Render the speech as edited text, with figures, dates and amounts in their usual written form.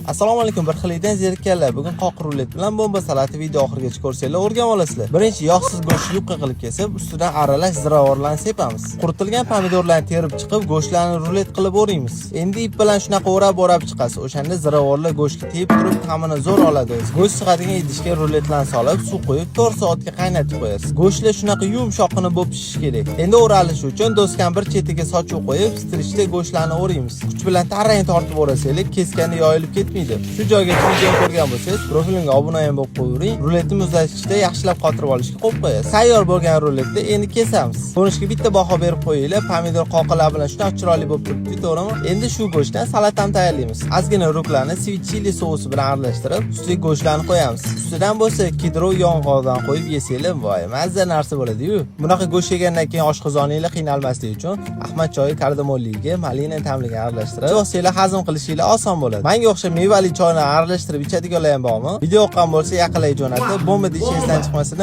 Assalomu alaykum, bir xillikdan zerikkanlar. Bugun qoq rulet bilan bomba salati, video oxirigacha ko'rsanglar, o'rganib olasizlar. Birinchi yog'siz go'shtni yupqa qilib kesib, ustidan aralash ziravorlarni sepamiz. Quritilgan pomidorlarni terib chiqib, go'shtlarni rulet qilib o'raymiz. Endi ip bilan shunaqa o'rab-o'rab chiqasiz. O'shanda ziravorlar go'shtga tegib turib, ta'mini zo'r oladi o'zi. Go'sht sig'adigan idishga ruletlarni solib, suv quyib, 4 soatga qaynatib qo'yasiz. Go'shtlar shunaqa yumshoqqina bo'lib pishishi kerak. Endi o'ralishi uchun doskani bir chetiga sochiq qo'yib, strichda go'shtlarni o'raymiz. Kuch bilan tarang tortib o'rasanglar, keskani yoyilib ketmaydi. Shu joygacha videoni ko'rgan bo'lsangiz, profilimga obuna ham bo'lib qo'yavering. Ruletni muzlatgichda yaxshilab qotirib olishga qo'yib qo'yasiz. Tayyor bo'lgan ruletni endi kesamiz. Ko'rinishga bitta baho berib qo'yinglar. Pomidor qoqilar bilan shunaqa chiroyli bo'lib turibdi, to'g'rimi? Endi shu go'shtdan salat ham tayyorlaymiz. Ozgina rukolani sweet chili sousi bilan aralashtirib, ustiga go'shtlarni qo'yamiz. Ustidan bo'lsa kedrov yong'og'dan qo'yib yesanglar, voy, mazza narsa bo'ladi-yu. Bunaqa go'sht yegandan keyin oshqozoninglar qiynalmasligi uchun Ahmad choyi kardamonligiga malina ta'mliga aralashtirib, ichsanglar, hazm qilishinglar oson bo'ladi. Menga o'xshab mevali choyni aralashtirib ichadiganlar ham bormi? Video yoqqan bo'lsa, yaqinlarga jo'natib, bomba deyishingizdan chiqmasin.